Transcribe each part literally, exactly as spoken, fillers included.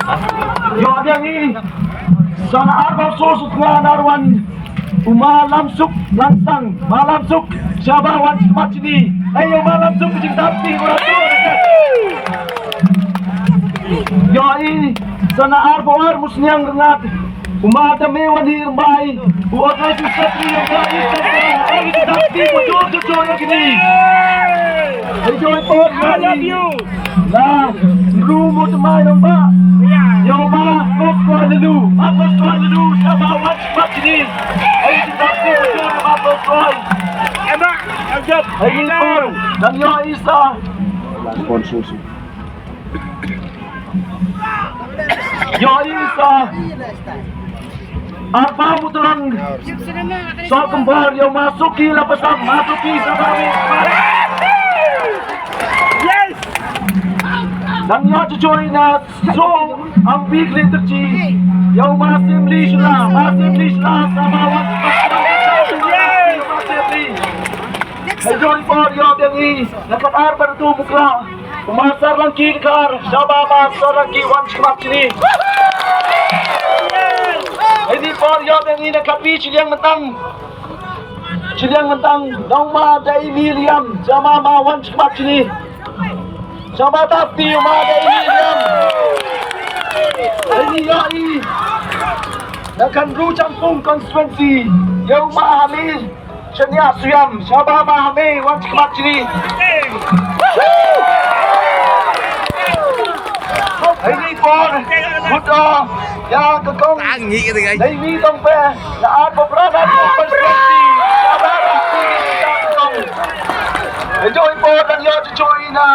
Ïoh biang i sa na arphew soo sutnga na wan u Ma Lamsuk Langsang, Ma Lamsuk, shaba wan smat sini. Hei ïa u Ma Lamsuk ka jingdap ti u ratu. Ïoh i sa na arphew ar musniang rngat u Ma Dame wan hi rmbai. What I just said to you guys, I love you. Hey, Joy Port, I love you. Nah, lu mo to mai nong ba. Yo ma, kos koi lulu. Ma kos koi lulu, sa ba wat wat ni. Hey, kita tu tu ma kos koi. Emma, agak. Hey, ni pun. Dan yo isa. Sponsor. Yo isa. Arphew mutlang. Sa kembar ïa u Ma Suki la pasang, Ma Suki sa kami. Yes. Dan ïa cucuri na so ang big leader ci. Ïa u Ma Assembly sila, Ma Assembly sila sama wa. Yes. Hei Joy Port ïoh biang i na kat ar bad tu Mukla. U Ma Sarlangki Dkhar, shaba Ma Sarlangki wan shikmat shini. Hei ni por ïoh biang i na kat pi shiliang mentang. Shiliang mentang, nong Ma Daimi Liam, shaba Ma wan shikmat shini. Shaba tap ti Ma Daimi Liam. Hei ni ïoh i na kat Ru Changpung constituency, ïa u Ma Hamid. Shania Suyam, shaba Ma Hame, wan shikmat shini. Hei ni por, kuto, ïa ka kong. Dai mi tong pe, na ar popra na por constituency. Shaba Ma Hame, ïa ka kong. Hei joi por dan ïa joi na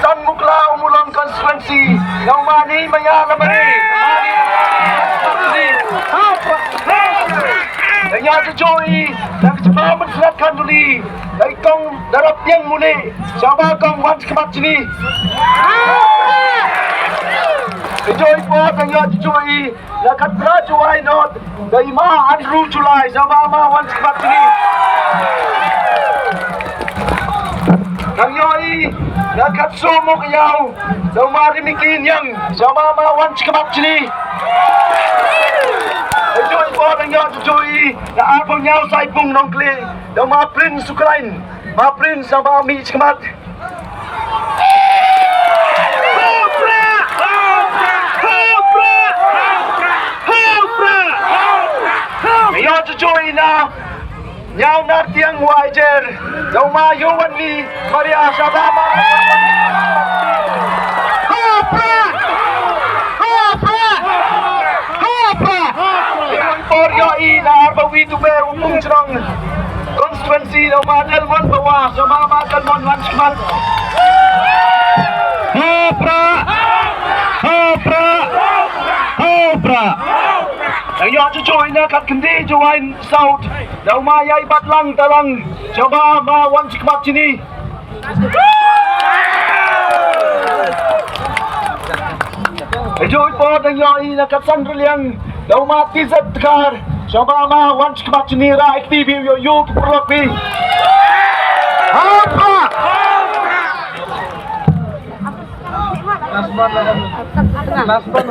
San Mukla Umulong constituency. Nong Ma ni maya la mari. Nong ïa joi. Dang jubab mynstep kan duli. Dai kong darap yang muni. Shaba kong wan khmat sini. Enjoy po dang ïa joi. La kat pra juai not. Dai ma Andrew July. Shaba ma wan khmat sini. Dang ïa i. La kat so mo ka yau. Dai ma Rimiki Nyang. Shaba ma wan khmat sini. Enjoy po dang ïa joi. Da arphew hynñiew Saipung Nongkli. Da ma Prince Ukraine. Ma Prince sa ba mi chmat. Hopra! Hopra! Hopra! Hopra! Ïa joi na. Ñiaw nar tiang wai jer. Dau ma yu wan ni Maria Sabama. Hopra! Hopra! Hopra! Por yo i na arba wi tu be u pung chrong. Constituency dau ma del mon ba wa Sabama kan mon wan chman. Hopra! Hopra! Hopra! Dau yo chu chu ina kat kendi ju wain South. Dau ma yai bat lang talang. Coba ma wan chikmat sini. Ejoi po dang yo i na katsan riliang. Dau ma tizat kar. Coba ma wan chikmat sini ra ek ti bi yo yo ki purlok bi. Hapa. Last one, last one.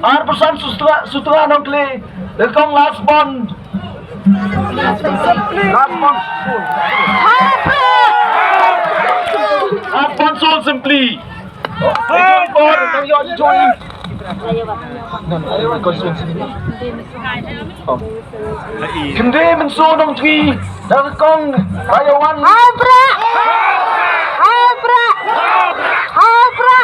Ar persen sutra sutra nong kli. Lekong last one. Last one. Last one so simply. Hey, boy, nong yo join. Kende men so nong tri. Dang kong rayawan. Hapra! Hapra! Hapra!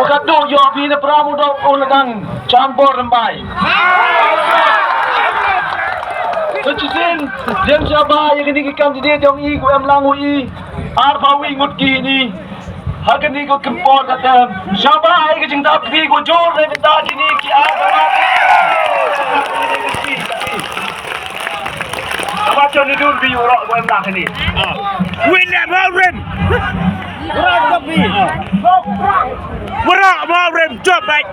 Okat do yo bi na pramu do o ladang chambor rembai. Kechisin, diam siapa yang ini ki candidate yang i ku em lang i. Arba wi ngut ki ni. Ha kani ko kempor kata. Shaba ai ka jingdap kini ko jor ne benda kini ki a. Apa chon ni dur bi ro ko em dah kini. Win le Mawrim. Wara Mawrim job baik.